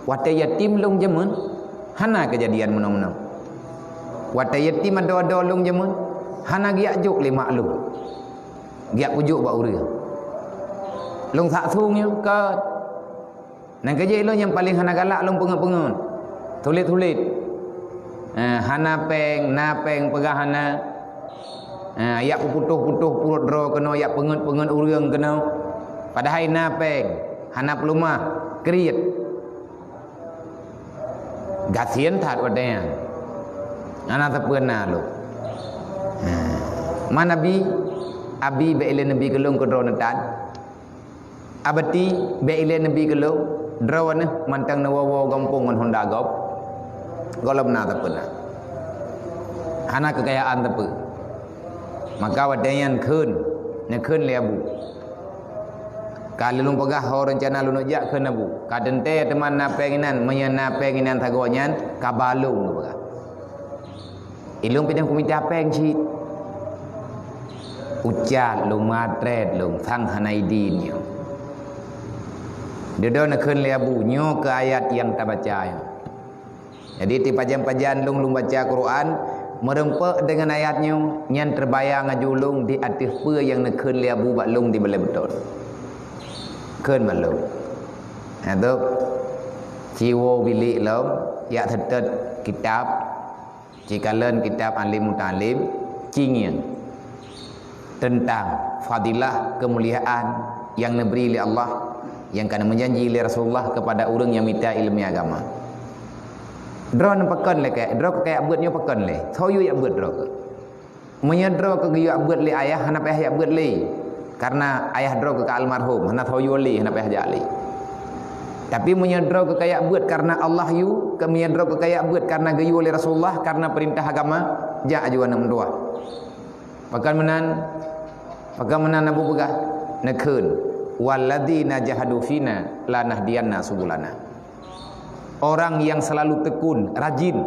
Watée yatim lôn jameun, hana keujadian meunoe-meunoe. Watée yatim adoe-adoe lôn jameun, hana geujak jok lé mak lôn. Geujak kujok bak ureuëng. Lôn sak su nyoe, keu Nyang keujeuet lôn nyang paleng hana galak lôn peungeut-peungeut. Sulet-sulet. Eh, hana péng, na péng peugah hana. Eh, jak peuputôh-putôh pruet droe keunoe, jak peungeut-peungeut ureuëng keunoe. Padahai na péng, hana peuleumah, kriet. Gasien that watée nyan. Hana sapeue na lôn. Eh, man Abi, Abi bék ilée neubi keu lôn keu droeneuh tan. Abati, bék ilée neubi keu lôn, droeneuh mantong neuwoe-woe gampông ngon honda gob. Gohlom na sapeue na. Hana keukayaan sapeue. Maka watée nyan kheun, neukheun lé Abu. Ka lôn peugah ho reuncana lôn jak kheun Abu. Ka teuntée teuma na péng inan, meunyoe na péng inan sagoe nyan, ka ba lôn geupeugah. Ilôn pih nyang kumita péng cit. Ucat lôn, matrét lôn, sang hana idin nyoe. Dudoe neukheun lé Abu, nyoe keuh ayat nyang tabaca nyoe. Jadi, tipajan-pajan lôn, lôn baca Quran, meureumpok deungon ayat nyoe, nyan teubayang aju lôn di ateueh peue nyang neukheun lé Abu bak lôn di balée beutôi. Kheun bak lôn. Nyan tu, siwoe bilék lom, jak seutôt kitab, Cikalon kitab Alim Muta'alim, cingieng teuntang fadilah keumuliaan nyang neubri lé Allah, nyang ka neumeujanji lé Rasulullah keupada ureuëng nyang mita iéleumé agama. Droeneuh pakon lé keu, droe keu kajak beuet nyoe pakon lé, soe yue jak beuet droe keu. Meunyoe droe keu geuyue jak beuet lé ayah, hana payah jak beuet lé. Karena ayah droe keu ka almarhum, hana soe yue lé, hana payah jak lé. Tapi meunyoe droe keu kajak beuet karena Allah yue, keu meunyoe droe keu kajak beuet karena geuyue lé Rasulullah, karena peurintah agama, jak aju aneuëk meutuah. Pakon meunan, pakon meunan Abu peugah, neukheun, "Walladzina jahadu fina lanahdiyanna subulana." Orang yang selalu tekun, rajin,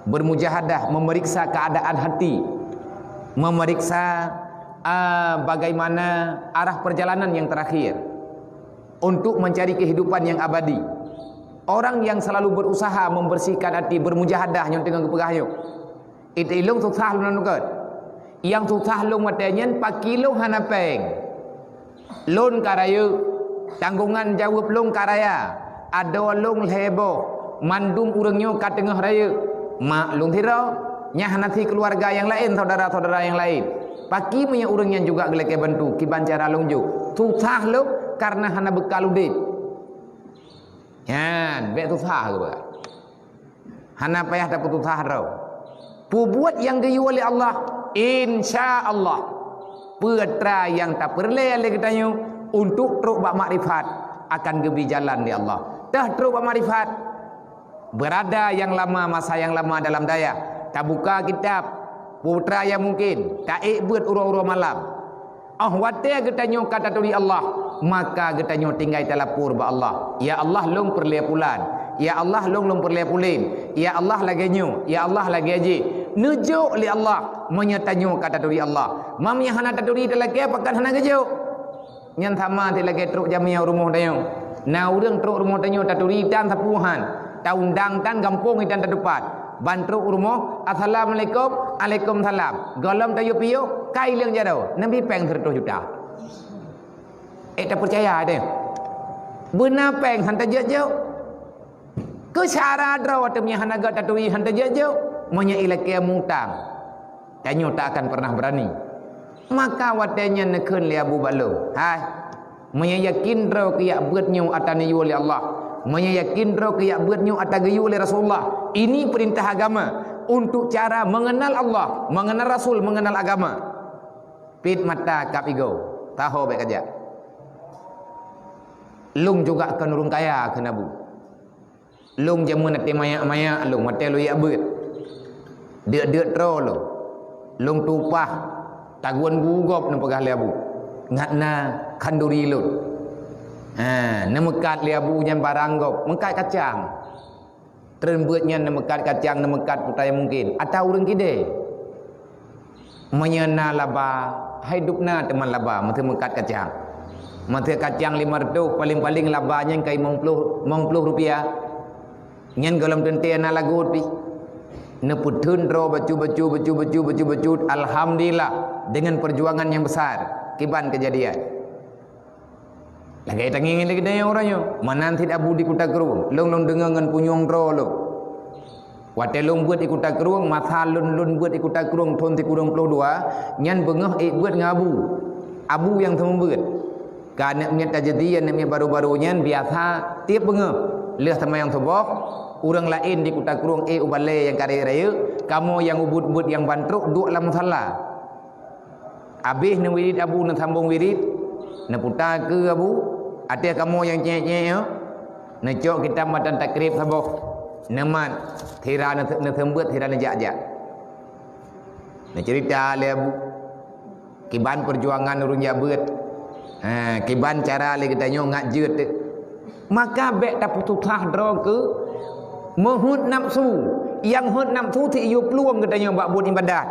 bermujahadah, memeriksa keadaan hati, memeriksa, ah, bagaimana arah perjalanan yang terakhir untuk mencari kehidupan yang abadi. Orang yang selalu berusaha membersihkan hati, bermujahadah, nyang teungoh geupeugah nyoe. It ilôn susah lôn nukot. Nyang susah lôn watée nyan pakri lôn hana péng. Lôn ka rayeuk, tanggongan jaweueb lôn ka raya, adoe lôn lhée boh, mandum ureuëng nyoe ka teungoh rayeuk. Mak lôn sidroe, nyan hana si keuluwarga nyang laén, syedara-syedara nyang laén. Pakri meunyoe ureuëng nyan juga geulakée bantu, kiban cara lôn jok. Susah lôn kareuna hana beukal udeb. Nyan, bék susah geupeugah. Hana payah tapeususah droe. Peubuet nyang geuyue lé Allah, insya Allah, peue atra nyang tapeureulée lé geutanyoe untuk trok bak makrifat akan geubri jalan lé Allah. Teuh trok bak makrifat, beurada nyang lama, masa nyang lama dalam dayah, tabuka kitab, peue atra nyang mungken, taék beuet uroe-uroe malam. Óh watée geutanyoe ka taturi Allah, maka geutanyoe tinggai talapor bak Allah, "Ya Allah, lôn peureulée pulan. Ya Allah, lôn, lôn peureulée pulen. Ya Allah, lagée nyoe. Ya Allah, lagée jih." Neujok lé Allah meunyoe tanyoe ka taturi Allah. Meunyoe hana taturi talakée, pakon hana geujok. Nyan sama sit lagée trok jamé u rumoh tanyoe. Na ureuëng trok rumoh tanyoe taturi tan sapeue han, taundang tan gampông itan tatupat. Ban trok u rumoh, "Assalamualaikum." "Alaikumsalam." Gohlom tayue piôh, ka ileueng jaroe, neubi péng sireutôh juta. Eh, tapeucaya deh. Beuna péng han tajok-jok. Keu cara droe teuma hana gét taturi han tajok-jok. Meunyoe ilakée mutang, tanyoe tak akan pernah berani. Maka watée nyan neukheun lé Abu bak lôn, "Hai, meunyoe yakin droe keu jak beuet nyoe ata neuyue lé Allah, meunyoe yakin droe keu jak beuet nyoe ata geuyue lé Rasulullah, ini perintah agama untuk cara mengenal Allah, mengenal Rasul, mengenal agama." Pit mata kab igoe, taho bék kajak. Lôn juga kon ureuëng kaya kheun Abu. Lôn jameun até manyak-manyak lôn, watée lôn jak beuet. Deuk-deuk troe lôn. Lôn tupah, tagun gu gob neupeugah lé Abu. Ngat na khanduri lôn. Ha, neumeukat lé Abu nyan barang gob, meukat kacang. Treun beuet nyan neumeukat kacang, neumeukat peue atra nyang mungken. Ata ureuëng kidée. Meunyoe na laba, hai dub na teuma laba, meuseu meukat kacang. Meuseu kacang lima reutôh, paléng-paléng laba nyan ka limong ploh, limong ploh rupiah. Nyan gohlom teuntée na lagot pih. Neupeutheun droe bacut-bacut, bacut-bacut, bacut-bacut. Alhamdulillah, dengan perjuangan yang besar, kiban keujadian. Lagée tangieng lagée tanyoe uroe nyoe, meunan cit Abu di Kuta Krueng, lôn, lôn deungoe ngon punyueng droe lôn. Watée lôn beuet di Kuta Krueng, masa lôn, lôn beuet di Kuta Krueng thon sikureueng ploh dua, nyan beungoh ék beuet ngon Abu. Abu nyang seumeubeuet. Ka aneuk miet tajeuti, aneuk miet barô-barô nyan biasa tieb beungoh. Lheueh seumayang suboh, ureuëng laén di Kuta Krueng ék u balée nyang ka rayeuk-rayeuk, kamoe nyang ubeuet-ubeuet nyang ban trok duek lam musala. Abéh neuwirit Abu, neusambong wirit, neuputa keue Abu, ateueh kamoe nyang cék-cék nyoe, neucok kitab matan takrib saboh, neumat, sira neuse-, neuseumeubeuet, sira neujak-jak. Neuceurita lé Abu, kiban peujuangan ureuëng jak beuet. Ha, kiban cara lé geutanyoe ngat jeuet. Maka bék tapeususah droe keu meuheuet nafeusu. Nyang heuet nafeusu cit yue plueng geutanyoe bak buet iébadat.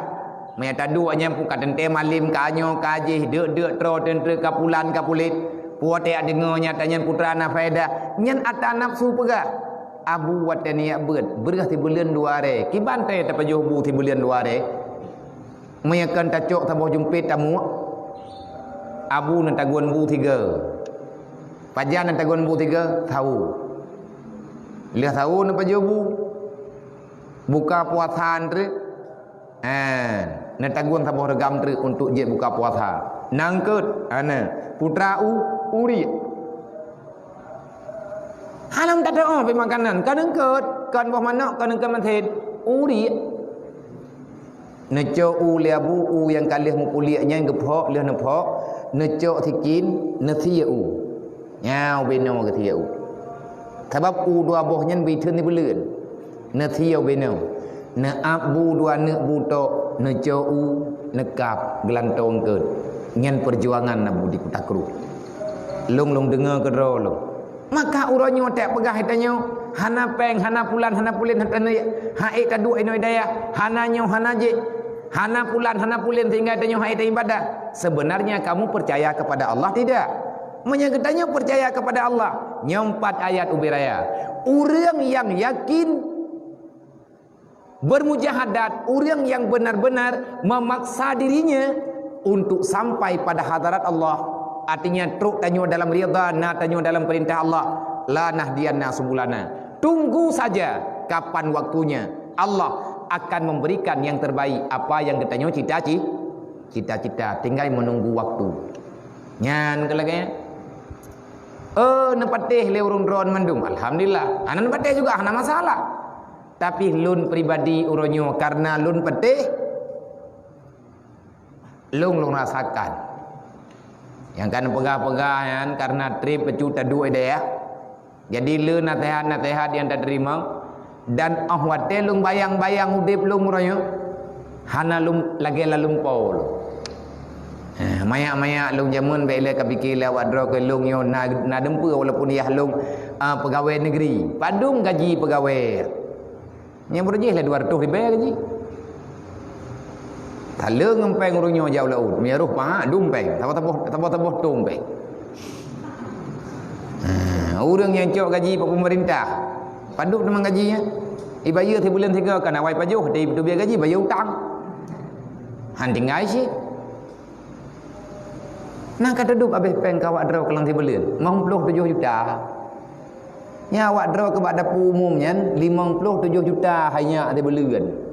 Meunyoe taduek nyan peue ka teuntée malem, ka nyoe ka jih, deuk-deuk troe teuntée ka pulan ka pulet. Peue watée deungoe nyata nyan peue teuma na faedah. Nyan atra nafeusu peugah. Abu watée neujak beuet, breueh sibuleuen dua ré. Kiban teuh tapajoh bu sibuleuen dua ré. Meunyoe kon tacok saboh jumpet tamuek, Abu neutagun bu tiga. Pajan neutagun bu tiga? Sawo. Lheueh sawo neupajoh bu. Buka puasa treuk. Ha, neutagun saboh reugam treuk untuk jeuet buka puasa. Nangkeut, hana. Putra u, uriek. Hana meutateuoh pih makanan, ka neungkeut, kon boh manok, ka neungkeut masen, uriek. Neucok u lé Abu, u nyang ka lheueh meupuliek nyan geuphok, lheueh neuphok, neucok sikin, neusie u. Nyan ubé noe geusie u. Sabab u dua boh nyan beuitheun sibuleuen. Neusie ubé noe. Neuab bu dua neuk bu tok, neucok u, neukab, geulantong keut. Nyan peujuangan Abu di Kuta Krueng. Lôn, lôn deungoe keudroe lôn. Maka uroe nyoe teuk peugah geutanyoe, hana péng, hana pulan, hana pulen, hana, hana ék taduek inoe dayah, hana nyoe, hana jih, hana pulan, hana pulen sehingga geutanyoe hana ék taibadah. Sebenarnya kamu percaya kepada Allah tidak? Meunyoe geutanyoe percaya kepada Allah, nyoe pat ayat ubé raya. Ureuëng nyang yakin bermujahadat, ureuëng nyang benar-benar memaksa dirinya untuk sampai pada hadarat Allah, artinya trok tanyoe dalam ridha, na tanyoe dalam perintah Allah, la nahdiyanna subulana. Tunggu saja kapan waktunya, Allah akan memberikan yang terbaik apa yang geutanyoe cita-ci-, cita-cita, tinggai menunggu waktu. Nyan keuh lagée nyan. Oh, neupatéh lé ureuëng droe mandum. Alhamdulillah. Hana neupatéh juga, hana masalah. Tapi lôn pribadi uroe nyoe, karena lôn patéh, lôn, lôn rasakan. Nyang ka neupeugah-peugah nyan karena treb bacut taduek dayah. Jadi, le naseuhat-naseuhat nyang tateurimong, dan óh watée lôn bayang-bayang udeb lôn uroe nyoe, hana lôn lagée laleuem po lôn. Eh, manyak-manyak lôn jameun bék lé kapike lé awak droe keu lôn nyoe na, na dumpeue walaupun yah lôn, ah, peugawée negeri. Padum gaji peugawée? Nyang beureujeih lé dua reutôh ribée gaji. Taleueng péng ureuëng nyoe jak u laôt, meunyoe roh pahak dum péng, saboh-saboh, saboh-saboh tông péng. Ha, ureuëng nyang cok gaji bak peumeurintah, padub teuma gaji nyan? Ibayeue sibuleuen sigoe kan awai pajoh, tapi teubiet gaji bayeue utang. Han tinggai cit. Na ka teuduek abéh péng keu awak droe keu lam sibuleuen, limong ploh tujoh juta. Nyan awak droe keu bak dapu umum nyan limong ploh tujoh juta hanya sibuleuen.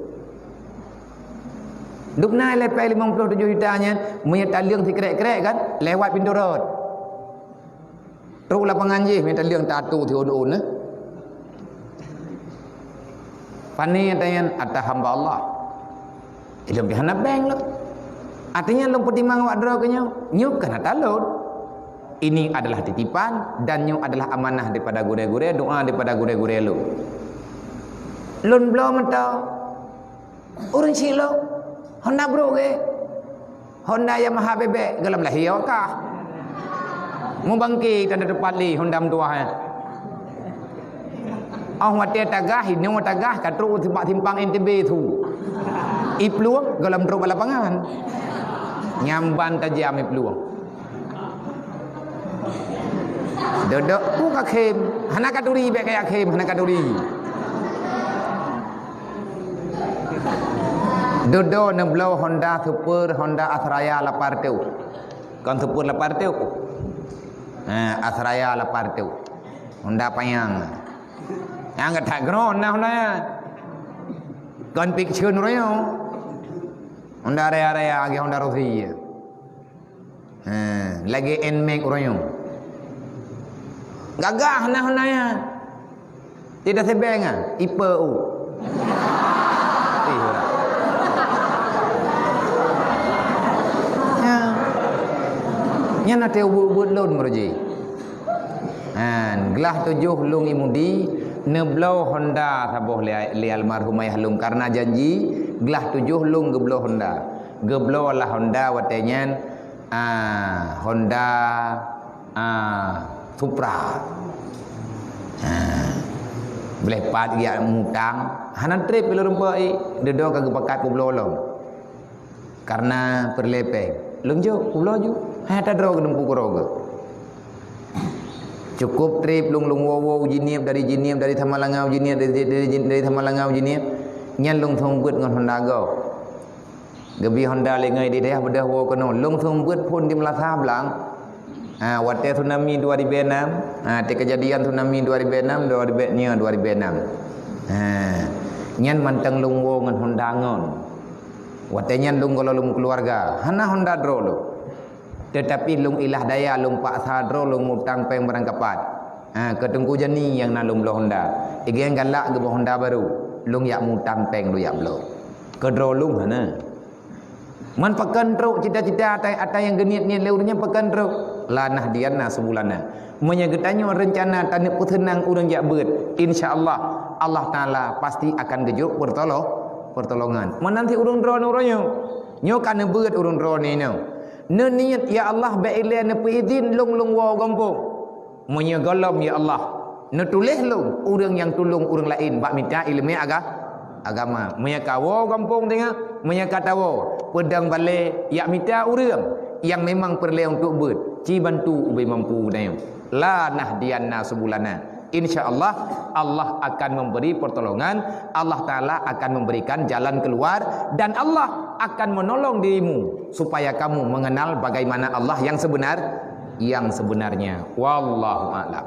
Dub na lé péng limong ploh tujoh juta nyan, meunyoe taleueng sikrek-krek kan, lewat pintoe rot. Trok lapangan jih, meunyoe taleueng tatu siôn-ôn, eh. Pane ata nyan, ata hamba Allah. Ilôn pih hana péng lôn. Artinya lôn peutimang awak droe keu nyoe, nyoe kan ata lôn. Ini adalah titipan dan nyoe adalah amanah daripada gurée-gurée, doa daripada gurée-gurée lôn. Lôn bloe meuto. Ureuëng syiek lôn, honda brok gét. Honda Yamaha bebek, gohlom lahé kah. Meubangke tanda teumpat lé honda meutuah, eh. Óh watée tagah, inoe tagah, ka trok u simpang N T B su. Iplueng gohlom trok bak lapangan. Nyamban tajam iplueng. Dodok ku ka khem, hana ka turi, bèk kajak khem, hana ka turi. Dudoe neubloe Honda Super, Honda Asraya lapar teuh. Kon Super lapar teuh. Ha, Asraya lapar teuh. Honda panyang. Nyang gata groe na Honda nyan. Kon Vixion royong. Honda raya-raya, lagèe Honda Rossi. Ha, lagèe Nmax royong. Gagah na Honda nyan. Tidak sebeng ah, ipe u. Eh, orang. Ya. Nyan na teuh buet-buet lôn meureuji. Han, glah tujoh lôn i Mudi, neubloe Honda saboh lé, lé almarhum ayah lôn karena janji, glah tujoh lôn geubloe Honda. Geubloe lah Honda watèe nyan, ah, Honda, ah, Supra. Ah, bléh pat geujak mutang, hana trép lôn rumpok, eh, dudoe ka geupakat peubloe lom. Karena peureulèe péng. Lôn jok, peubloe ju. Hai ata droe keuneuk peukeurok geuh. Cukup trép lôn, lôn woe-woe u Jeunieb, dari Jeunieb, dari Samalanga u Jeunieb, dari, dari, dari Samalanga u Jeunieb. Nyan lôn seumeubeuet ngon Honda gob. Geubri Honda lé ngon idéh dayah beudôh woe keunoe. Lôn seumeubeuet phôn di Meulasa blang. Ha, watèe tsunami dua ribu enam, ha, watèe keujadian tsunami dua ribu enam, dua ribu, nyoe dua ribu enam. Ha, nyan mantong lôn woe ngon Honda ngon. Watèe nyan lôn gohlom lôn keuluwarga, hana Honda droe lôn. Teutapi lôn ilah daya, lôn paksa droe lôn mutang péng barangkapat. Ha, keu Teungku Jani nyang na lôn bloe Honda. Igeng galak geuboh Honda barô, lôn jak mutang péng lôn jak bloe. Keu droe lôn hana. Man pakon trok cita-cita ata, ata nyang geuniet-niet lé ureueng nyan pakon trok? La nahdiyanna subulana. Meunyoe geutanyoe reuncana taneuk peuseunang ureueng jak beuet, insya Allah, Allah Taala pasti akan geujok peurtolo-, peurtolongan. Meunan cit ureueng droeneuh uroe nyoe. Nyoe ka neubeuet ureueng droeneuh nyoe. Neuniet, "Ya Allah, bèk ilèe neupeuidhin lôn, lôn woe gampông." Meunyoe gohlom, "Ya Allah, neutuléh lôn ureueng nyang tulông ureueng laén bak mita ileumèe aga-, agama." Meunyoe ka woe gampông teungoh, meunyoe ka tawoe, peudong balèe jak mita ureueng nyang memang peureulèe untuk beuet, ci bantu ubé mampu geutanyoe. La nahdiyanna subulana. Insya Allah, Allah akan memberi pertolongan, Allah Taala akan memberikan jalan keluar, dan Allah akan menolong dirimu supaya kamu mengenal bagaimana Allah yang sebenar, yang sebenarnya. Wallahu a'lam.